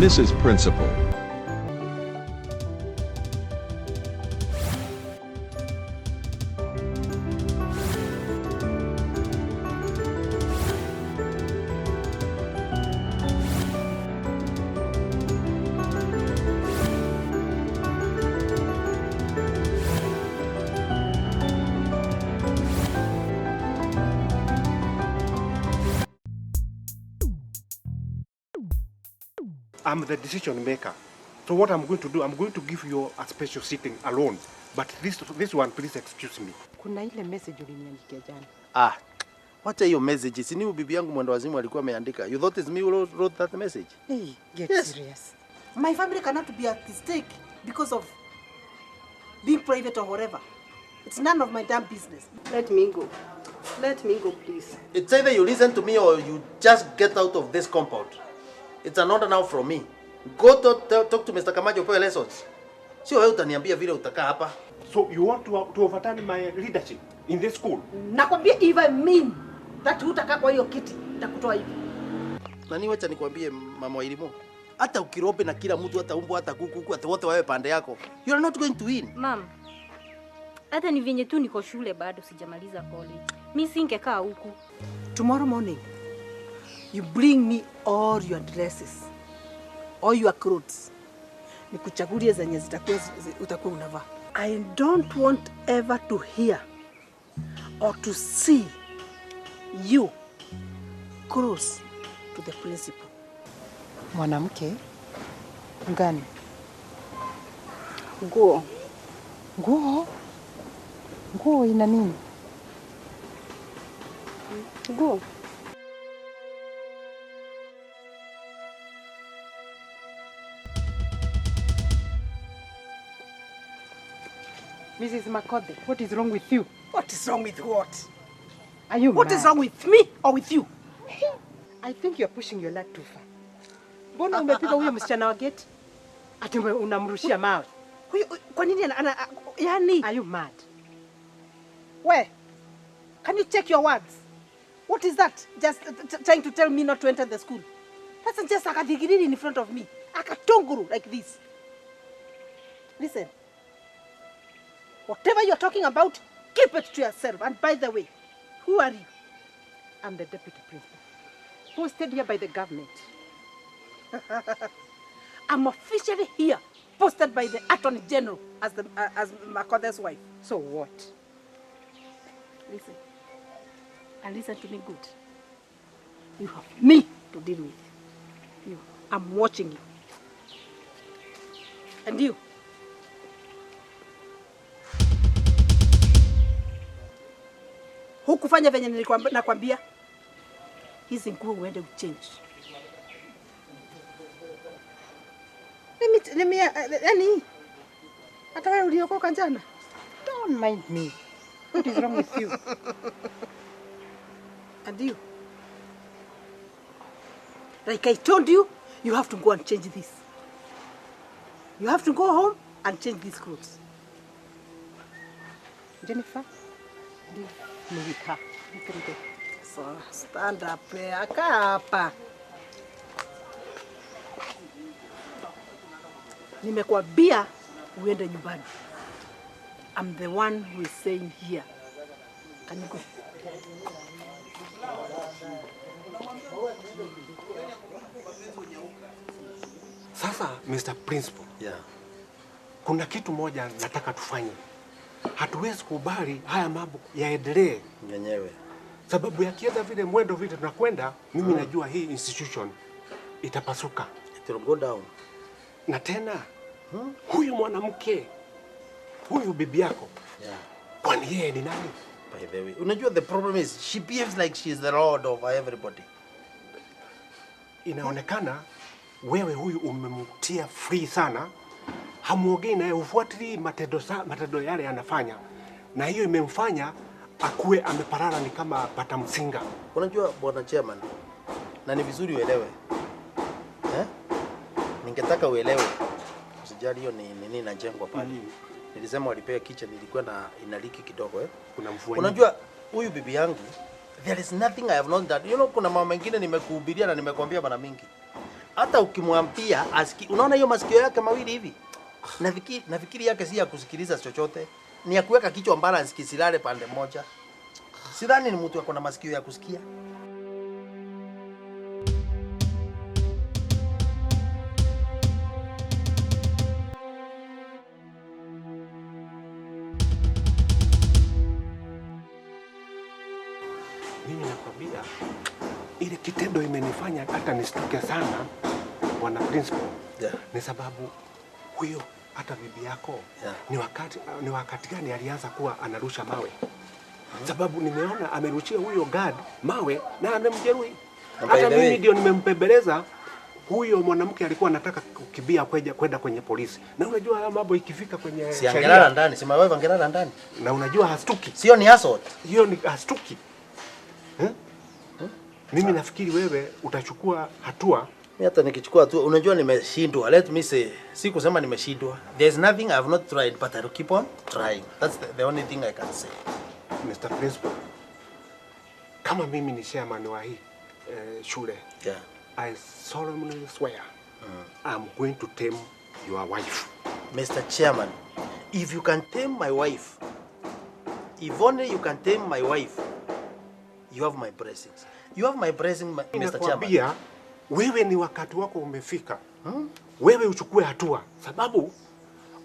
Mrs. Principal. I'm the decision maker. So what I'm going to do, I'm going to give you a special sitting alone. But this one, please excuse me. Kuna ile message uliniandikia jana. Ah, wacha hiyo message. Si ni bibi yangu mwendo wazimu alikuwa ameandika. You thought it's me who wrote that message? Hey, get Yes. serious. My family cannot be at stake because of being private or whatever. It's none of my damn business. Let me go. Let me go, please. It's either you listen to me or you just get out of this compound. It's an order now from me. Go to, talk to Mr. Kamajo upewe lessons. Sio wewe utaniambia vile utakaa hapa. So you want to overturn my leadership in this school? Nakwambia if I mean that hutakaa kwa hiyo kiti, nitakutoa hivi. Nani, wacha nikwambie mama wa elimu. Hata ukirope na kila mtu, hata umbwa, hata kuku, hata wote wawe pande yako. You are not going to win. Mam, hata ni venye tu niko shule bado sijamaliza college. Mi singekaa huku. Tomorrow morning, you bring me all your dresses, all your clothes. Nikuchagulie zenye zitakuwa utakuwa unavaa. I don't want ever to hear or to see you close to the principal. Mwanamke ngani? Nguo. Nguo? Nguo ina nini? Nguo. Mrs. Makode, what is wrong with you? What is wrong with what? Are you What mad? is wrong with me or with you? I think you're pushing your luck too far. Mbona umepiga huyo msichana wa gate? Ati unamrushia mawe. Huyu kwa nini yani? Are you mad? Where? Can you check your words? What is that? Just trying to tell me not to enter the school. That's just a kadigiriri in front of me. A katunguru like this. Listen. Whatever you're talking about, keep it to yourself. And by the way, who are you? I'm the deputy principal. Posted here by the government. I'm officially here, posted by the Attorney General as Makothe's wife. So what? Listen. And listen to me good. You have me to deal with. You. I'm watching you. And you. Hukufanya venye nakwambia. Hizi nguo uende uchange. Let me, yani, hata wewe uliokoka jana. Don't mind me. What is wrong with you? And you. Like I told you, you have to go and change this. You have to go home and change these clothes. Jennifer, leave me with her. You can go. So stand up, kaa hapa. Nimekwambia uende nyumbani. I'm the one who is saying here. Can you go? Sasa Mr. Principal, Yeah. kuna kitu moja nataka tufanye. Hatuwezi kubali haya mambo yaendelee, Mwenyewe. sababu yakienda vile mwendo vile tunakwenda, mimi najua hii institution itapasuka. It will go down. Na tena huyu mwanamke huyu bibi yako, Yeah. kwani yeye ni nani? By the way, unajua the problem is she behaves like she is the lord over everybody. Inaonekana wewe huyu umemtia free sana, hamuongei naye, hufuatilii matendo yale anafanya, na hiyo imemfanya akuwe ameparara ni kama pata msinga. Unajua bwana chairman, na ni vizuri uelewe. Eh? Ningetaka uelewe. Usijali hiyo ni nini inajengwa pale. Nilisema walipea kitchen ilikuwa na inaliki kidogo eh. Kuna mvua nyingi. Unajua huyu bibi yangu There is nothing I have not done. You know, kuna mambo mengine nimekuhubiria na nimekuambia mara mingi. Hata ukimwambia asiki, unaona hiyo masikio yake mawili hivi? Nafikiri yake si ya kusikiliza chochote, ni ya kuweka kichwa balance kisilale pande moja. Sidhani ni mtu ako na masikio ya kusikia. Mimi nakwambia ile kitendo imenifanya hata nistuke sana bwana principal. Yeah. Ni sababu huyo hata bibi yako Yeah. ni wakati gani alianza kuwa anarusha mawe? Sababu nimeona amerushia huyo guard mawe na amemjeruhi. Na by Hata the way- mimi ndio nimempembeleza. Huyo mwanamke alikuwa anataka kukimbia kwenda kwenye polisi. Na unajua haya mambo ikifika kwenye Si angelala sheria, ndani, si my wife angelala ndani. na unajua hastuki. Sio ni assault. Hiyo ni hastuki. Eh? Mimi nafikiri wewe utachukua hatua. Mimi hata nikichukua tu, unajua nimeshindwa. Let me say, si kusema nimeshindwa. There's nothing I have not tried, but I will keep on trying. That's the only thing I can say. Mr. Principal, kama mimi ni chairman wa hii shule, Yeah. I solemnly swear I'm going to tame your wife. Mr. Chairman, if you can tame my wife, if only you can tame my wife, you have my blessings. You have my blessing, Mr. Chairman. Nakwambia wewe ni wakati wako umefika. Wewe uchukue hatua, sababu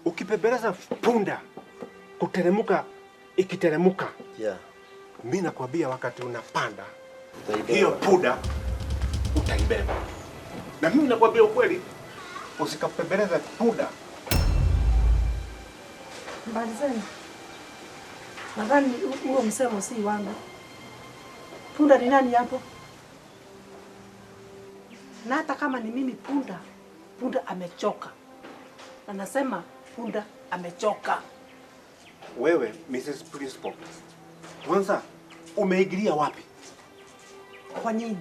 ukipembeleza punda kuteremuka ikiteremuka, Yeah. mimi nakwambia wakati unapanda Utaibeba. hiyo punda utaibeba. Na mimi nakwambia ukweli, usikapembeleza punda. Habari zenu. Nadhani huo msemo si wangu. Punda ni nani hapo? Na hata kama ni mimi punda, punda amechoka. Na nasema punda amechoka. Wewe Mrs. Principal, kwanza umeingilia wapi? Kwa nini?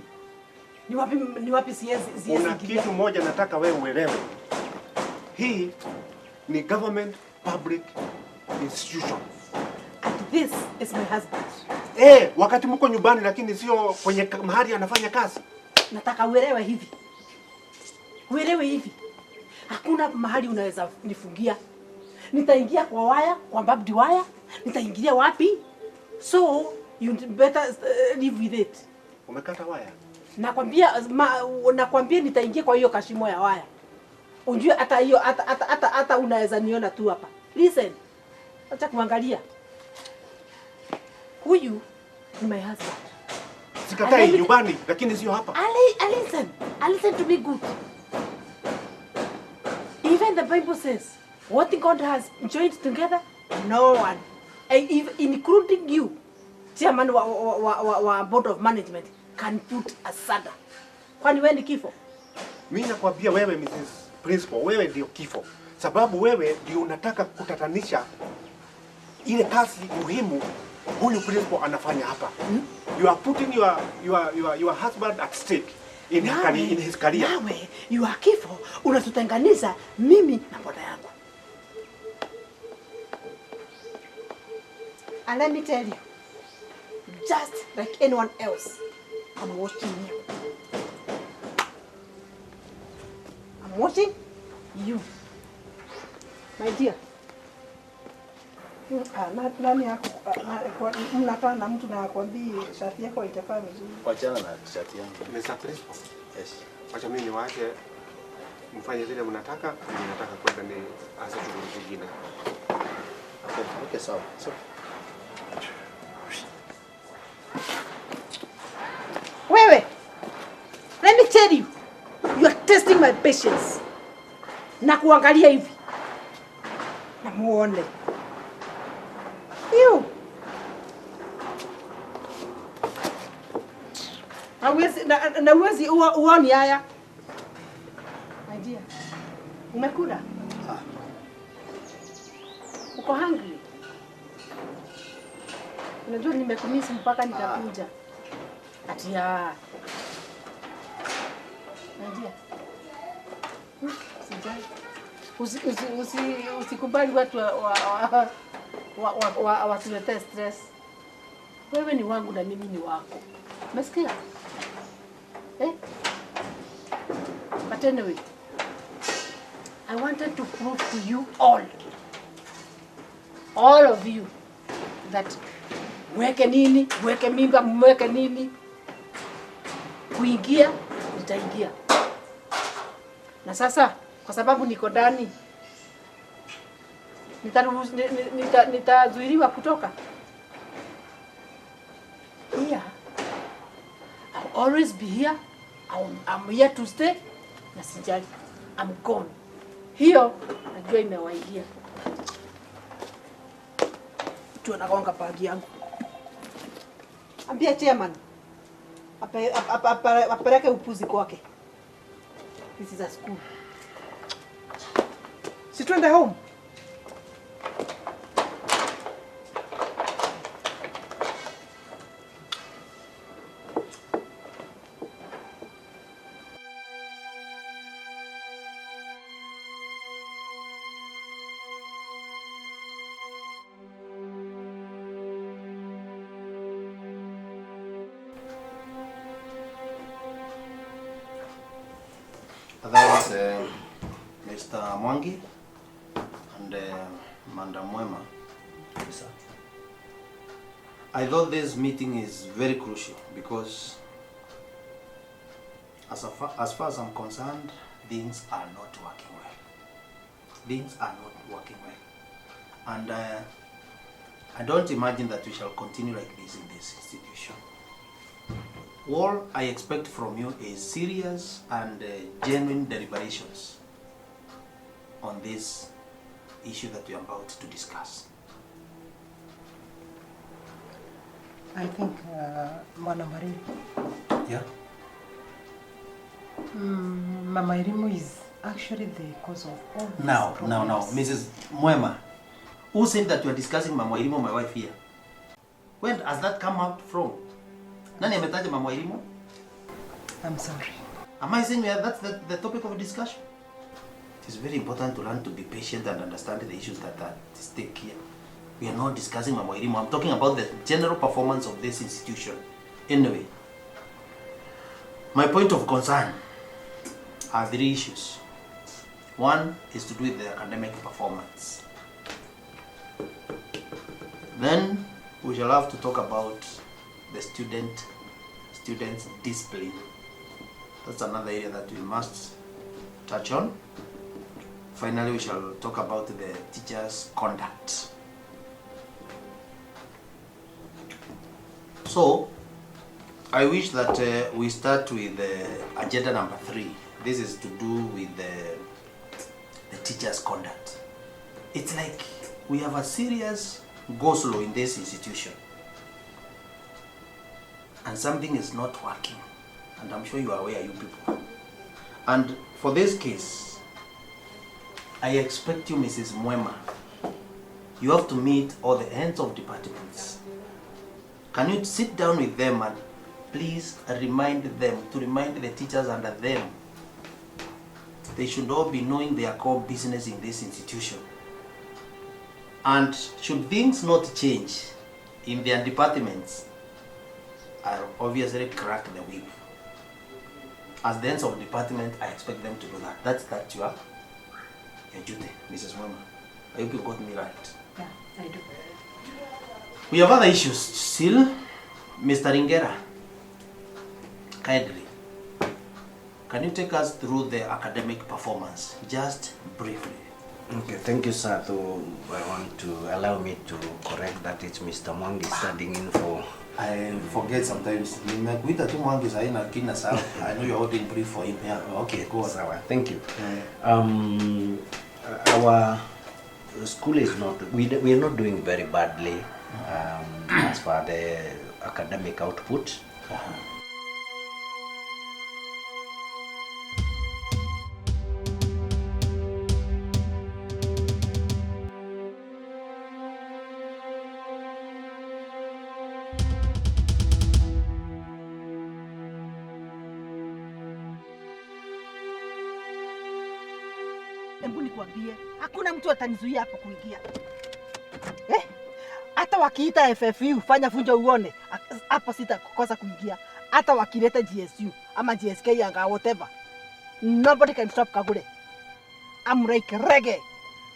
Ni wapi siwezi Kuna ingilia? kitu moja nataka wewe uelewe. Hii ni government public institution. And this is my husband. Wakati mko nyumbani lakini sio kwenye mahali anafanya kazi. Nataka uelewe hivi. Uelewe hivi. Hakuna mahali unaweza nifungia. Nitaingia kwa waya, kwa barbed wire, nitaingilia wapi? So you better live with it. Umekata waya? Nakwambia nitaingia kwa hiyo kashimo ya waya. Unjue hata hiyo hata unaweza niona tu hapa. Listen. Acha kuangalia. Huyu ni my husband. Sikatai nyumbani lakini sio hapa. Ali, listen. Listen to me good. Even the Bible says, what God has joined together, no one, including you, chairman wa board of management, can put asunder. Kwani wewe ni kifo? Mimi nakwambia wewe Mrs. Principal, wewe ndio kifo. Sababu wewe ndio unataka kutatanisha ile kazi muhimu huyu principal anafanya hapa. You are putting your husband at stake in, her career, in his career. Nawe, you are kifo, unatutenganisha mimi na bwana yangu. And let me tell you, just like anyone else, I'm watching you. I'm watching you. My dear. Nani yako mnakaa na mtu na akwambie shati yako haitakaa vizuri? Wachana na shati yangu. Mr. Principal, Yes. wacha mimi niwaache mfanye zile mnataka, mimi nataka kwenda nianze shughuli zingine. Okay, sawa. So, Wewe, let me tell you, you are testing my patience. Na kuangalia hivi. Na muone. You. Hawezi na huwezi uoni haya. My dear. Umekula? Uko hungry? Unajua nimekumiss mpaka nikakuja. Ati ya. My dear. Sijali. Usikubali watu wa watuletee stress. Wewe ni wangu na mimi ni wako. Umesikia? Eh? But anyway, I wanted to prove to you all of you, that mweke nini, mweke mimba, mweke nini, kuingia, nitaingia. Na sasa, kwa sababu niko ndani, nitazuiliwa kutoka. Here, I'll always be here. I'm here to stay. Na sijali, I'm gone. Hiyo, najua imewaingia. Mtu anagonga bagi yangu. Ambia chairman apeleke upuzi kwake. This is a school. Si tuende home. Otherwise, Mr. Mwangi and Madam Mwema, sir, I thought this meeting is very crucial because as far as I'm concerned, things are not working well. Things are not working well. And I don't imagine that we shall continue like this in this institution. All I expect from you is serious and genuine deliberations on this issue that we are about to discuss. I think, Bwana Mariri. Yeah? Mama Irimo is actually the cause of all these problems. Now, Mrs. Mwema, who said that you are discussing Mama Irimo, my wife here? When has that come out from? Nani ametaja Mama Irimo? I'm sorry. Am I saying that's the topic of discussion? It is very important to learn to be patient and understand the issues that are at stake here. We are not discussing Mama Irimo. I'm talking about the general performance of this institution. Anyway, my point of concern are three issues. One is to do with the academic performance. Then we shall have to talk about the students' discipline. That's another area that we must touch on. Finally, we shall talk about the teachers' conduct. So, I wish that we start with agenda number 3. This is to do with the teachers' conduct. It's like we have a serious go-slow in this institution. And something is not working. And I'm sure you are aware, you people. And for this case, I expect you, Mrs. Mwema, you have to meet all the heads of departments. Can you sit down with them and please remind them, to remind the teachers under them, they should all be knowing their core business in this institution. And should things not change in their departments, I'll obviously crack the whip. As the heads of department, I expect them to do that. That's your duty, Mrs. Mwema. I hope you got me right. Yeah, I do. We have other issues still. Mr. Ringera, kindly, can you take us through the academic performance, just briefly? Okay, thank you, sir. Though I want to allow me to correct that it's Mr. Mwangi standing in for... I forget sometimes. I know you're holding brief for him. Yeah. Okay, go on. Sawa. Thank you. Our school is not... We are not doing very badly as far the academic output. Hebu nikwambie, hakuna mtu atanizuia hapo kuingia. Eh? Hata Hata wakiita FFU fanya funjo uone, hapo sitakosa kuingia. Hata wakileta GSU ama GSK yanga whatever. Nobody can stop Kagure. I'm like reggae.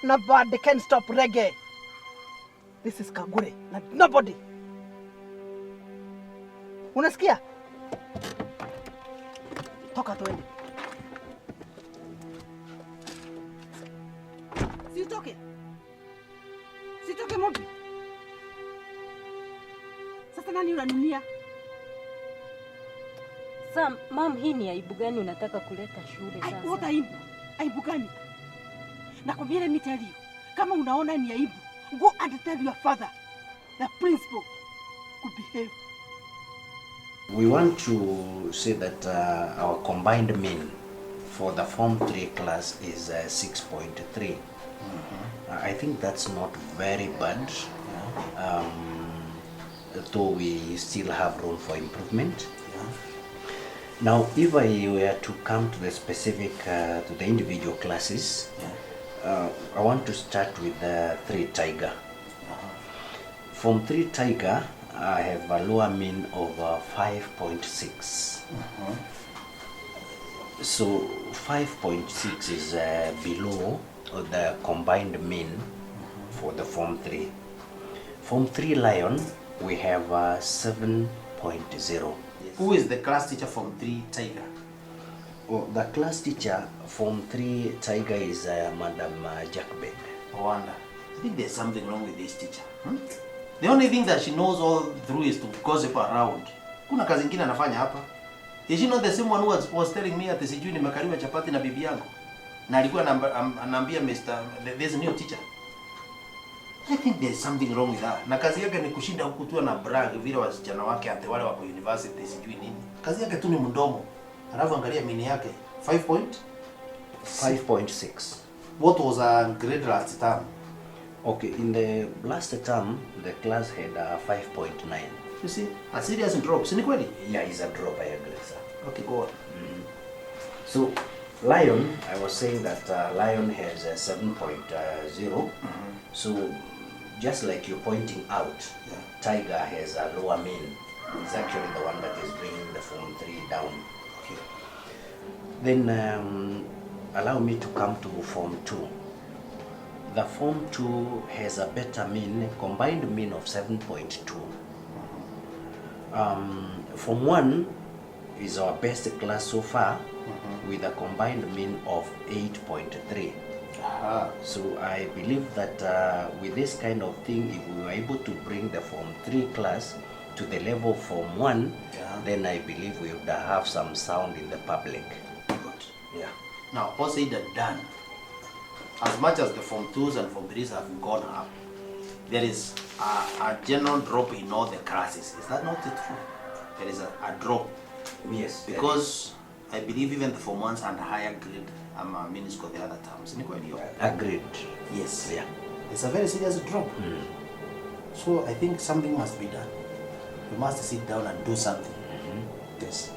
Nobody can stop reggae. This is Kagure. Not nobody. Unasikia? Toka tuende. Sitoke. Sitoke Mobi. Sasa nani unanunia? Sam, mam, hii ni aibu gani unataka kuleta shule sasa? What aibu? Aibu gani? Nakwambia, let me tell you. Kama unaona ni aibu, go and tell your father. The principal could behave. We want to say that our combined mean for the Form 3 class is 6.3. I think that's not very bad, though we still have room for improvement. Now, if I were to come to the specific, to the individual classes, I want to start with the 3 Tiger. Form 3 Tiger, I have a lower mean of 5.6. So 5.6 is below the combined mean for the Form 3. Form 3 Lion, we have 7.0. Who is the class teacher Form 3 Tiger? Oh, the class teacher Form 3 Tiger is Madam Jackbed. I wonder. I think there's something wrong with this teacher. Hmm? The only thing that she knows all through is to gossip around. Kuna kazi ingine anafanya hapa. Is she not the same one who was telling me ati sijui nimekaliwa chapati na bibi yangu? Na alikuwa anaambia Mr. this new teacher. I think there's something wrong with her. Na kazi yake ni kushinda huku tu na brag vile wasichana wake ati wale wako university sijui nini. Kazi yake tu ni mdomo. Alafu angalia mean yake 5 point 5.6. What was her grade last term? Okay, in the last term, the class had 5.9. You see, a serious drop. Si ni kweli? Yeah, it's a drop, I agree, sir. Okay, go on. So, Lion, I was saying that Lion has a 7.0. So, just like you're pointing out, Tiger has a lower mean. It's actually the one that is bringing the Form 3 down. Okay. Then, allow me to come to Form 2. The Form 2 has a better mean, combined mean of 7.2. Form 1 is our best class so far, with a combined mean of 8.3. So I believe that with this kind of thing, if we were able to bring the Form 3 class to the level of Form 1, then I believe we would have some sound in the public. Good. Yeah. Now, all said and done, as much as the Form 2s and Form 3s have gone up, there is a general drop in all the classes. Is that not the truth? There is a drop. Yes. Because I believe even the Form 1s and higher grade mean score the other terms. Ni kweli hiyo? Agreed. Yes. Yeah. It's a very serious drop. So I think something must be done. We must sit down and do something. Yes.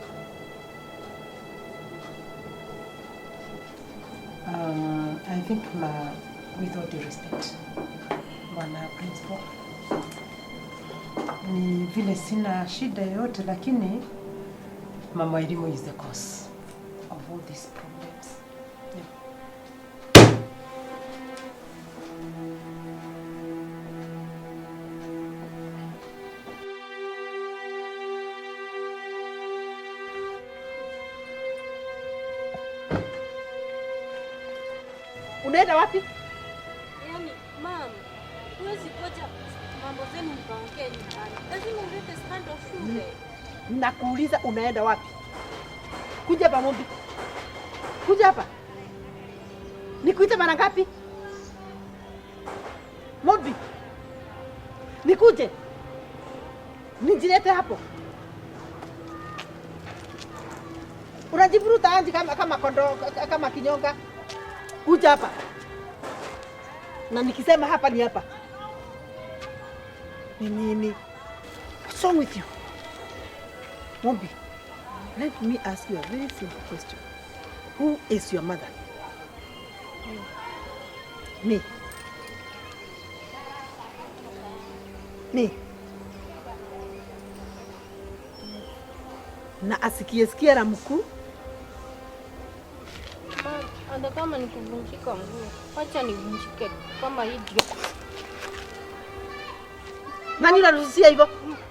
I think with all due respect, Bwana Principal, ni vile sina shida yoyote, lakini Mama Elimu is the cause of all these problems. Yeah. Unaenda wapi? Yaani, mam, huwezi ngoja mambo zenu mkaongee nyumbani. Lazima ulete scandal shule. Nakuuliza unaenda wapi? Kuja hapa Mombi. Kuja hapa. Nikuite mara ngapi? Mombi. Nikuje. Nijilete hapo. Unajivuruta anji kama kondoo, kama kinyonga. Kuja hapa. Na nikisema hapa ni hapa. Ni nini? What's wrong with you? Mombi, let me ask you a very simple question. Who is your mother? Me. Me. Na asikie sikia na mkuu. Hata kama nikuvunjika mguu, wacha nivunjike kama hivyo. Nani unaruhusia hivyo?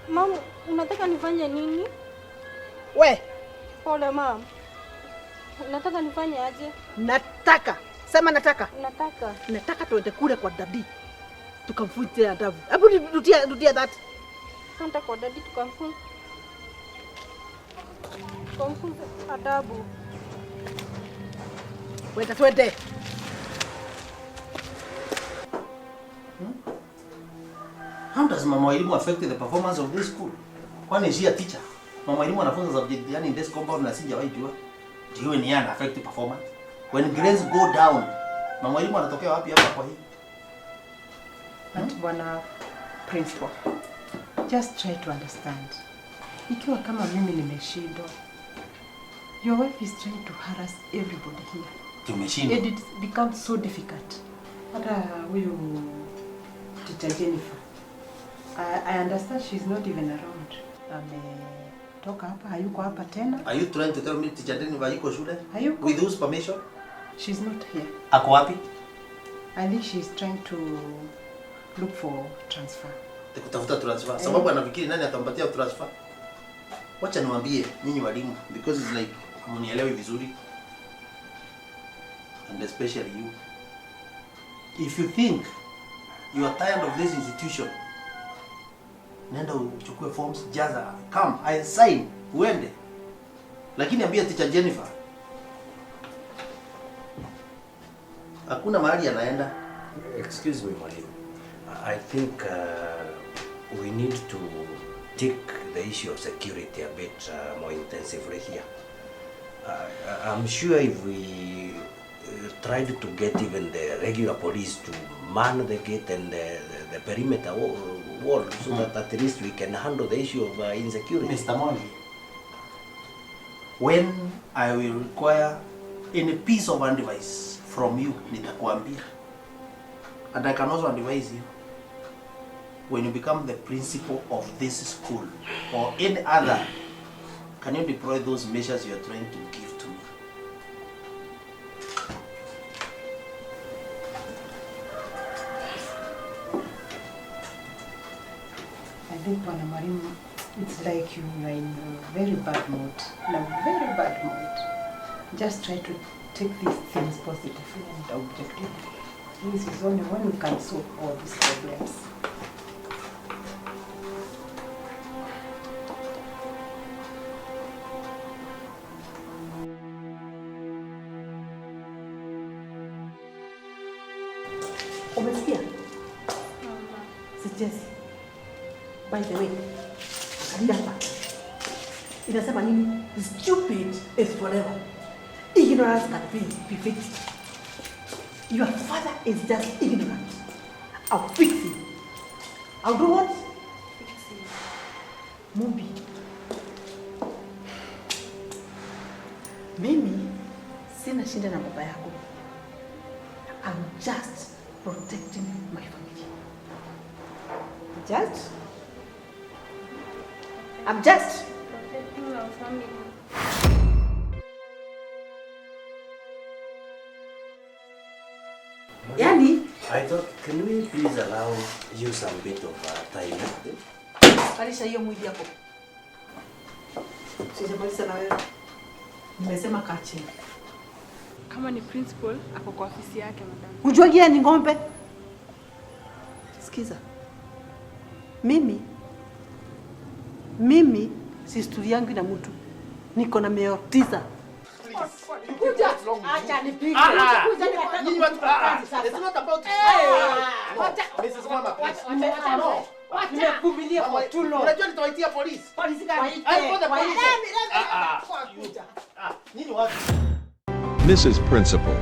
Mama, unataka nifanye nini? We. Pole mama. Unataka nifanye aje? Nataka. Sema nataka. Nataka. Nataka tuende kule kwa daddy. Tukamfunze adabu. Hebu rudia that. Tuende kwa daddy tukamfunze. Tukamfunze adabu. Wenda twende. How does Mama Elimu affect the performance of this school? Kwani is she a teacher? Mama Elimu anafunza subject gani in this compound na sijawahi jua? Ndiyo ni ana affect performance. When grades go down, Mama Elimu anatokea wapi hapa kwa hii? But Bwana Principal, just try to understand. Ikiwa kama mimi nimeshindwa, your wife is trying to harass everybody here. Tumeshindwa. And it becomes so difficult. Hata huyu Teacher Jennifer, I understand she's not even around. Ametoka hapa, hayuko hapa tena. Are you trying to tell me Teacher Jennifer hayuko shule? Hayuko. With whose permission? She's not here. Ako wapi? I think she's trying to look for transfer. Kutafuta transfer. Sababu anafikiri nani atampatia transfer? Wacha niwaambie nyinyi walimu, because it's like hamnielewi vizuri. And especially you. If you think you are tired of this institution, nenda uchukue forms, jaza, come, I sign, uende. Lakini ambia Teacher Jennifer, hakuna mahali anaenda. Excuse me, Mwalimu. I think we need to take the issue of security a bit more intensively here. I'm sure if we tried to get even the regular police to man the gate and the perimeter wall, so that at least we can handle the issue of insecurity. Mr. Mwangi, when I will require any piece of advice from you, nitakuambia. And I can also advise you, when you become the principal of this school or any other, can you deploy those measures you are trying to give to me? I think Bwana Mwalimu, it's like you are in a very bad mood. In a very bad mood. Just try to take these things positively and objectively. This is only when we can solve all these problems. Umesikia? Sichezi. By the way, angalia hapa. Inasema nini? Stupid is forever. Ignorance can be fixed. Your father is just ignorant. I'll fix him. I'll do what? Fix him. Mumbi. Mimi sina shida na baba yako. I'm just protecting my family. Just? I'm just protecting our family. Yani, I thought, can we please allow you some bit of time? Alisha hiyo mwili yako. Sijamaliza na wewe. Nimesema kaa chini. Kama ni principal, ako kwa ofisi yake madam. Unajua yeye ni ng'ombe. Sikiza. Mimi si story yangu na mtu. Niko na meo 9. Kuja. Acha nipige. Kuja nyinyi watu. It's not about no. Mrs. Mama, please. No. Nimekuvumilia for too long. Unajua nitawaitia polisi. Polisi gani? I call the police. Nyinyi watu. Mrs. Principal.